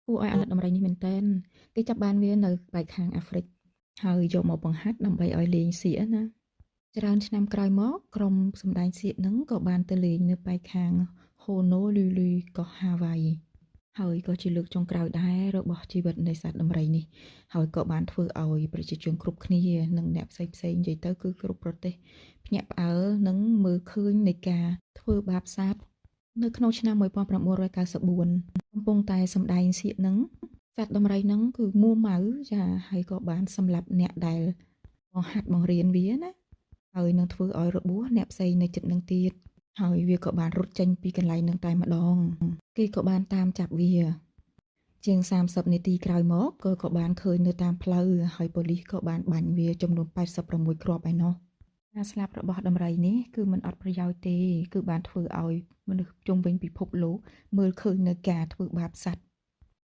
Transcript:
គួរឲ្យអាណិតដំរីនេះមែនទែនគេចាប់បានវានៅប៉ែកខាងអាហ្វ្រិកហើយយកមកបង្ហាត់ដើម្បីឲ្យលេងសៀកណាច្រើនឆ្នាំក្រោយមកក្រុមសម្ដែងសៀកហ្នឹងក៏បានទៅលេងនៅប៉ែកខាងហូណូលូលូកោះហាវ៉ៃហើយក៏ជាលើកចុងក្រោយដែររបស់ជីវិតនៃសត្វដំរីនេះហើយក៏បានធ្វើឲ្យប្រជាជនគ្រប់គ្នានិងអ្នកផ្សេងផ្សេងនិយាយទៅគឺគ្រប់ប្រទេសភ្ញាក់ផ្អើលនិងមើលឃើញនៃការធ្វើបាបសត្វនៅក្នុងឆ្នាំ1994កំពុងតែសម្ដែងសៀកនឹងសត្វដំរីនឹងគឺមួម៉ៅចាហើយក៏បានសម្លាប់អ្នកដែលបង្ហាត់បង្រៀនវាណាហើយនឹងធ្វើឲ្យរបួសអ្នកផ្សេងនៅជិតនឹងទៀតហើយវាក៏បានរត់ចេញពីកន្លែងនឹងតែម្ដងគេក៏បានតាមចាប់វា ជាង30នាទីក្រោយមកក៏ក៏បានឃើញនៅតាមផ្លូវហើយប៉ូលីសក៏បានបាញ់វាចំនួន86គ្រាប់ឯណោះការស្លាប់របស់ដំរីនេះគឺមិនអត់ប្រយោជន៍ទេគឺបានធ្វើឲ្យមនុស្សជុំវិញពិភពលោកមើលឃើញនៅការធ្វើបាបសត្វ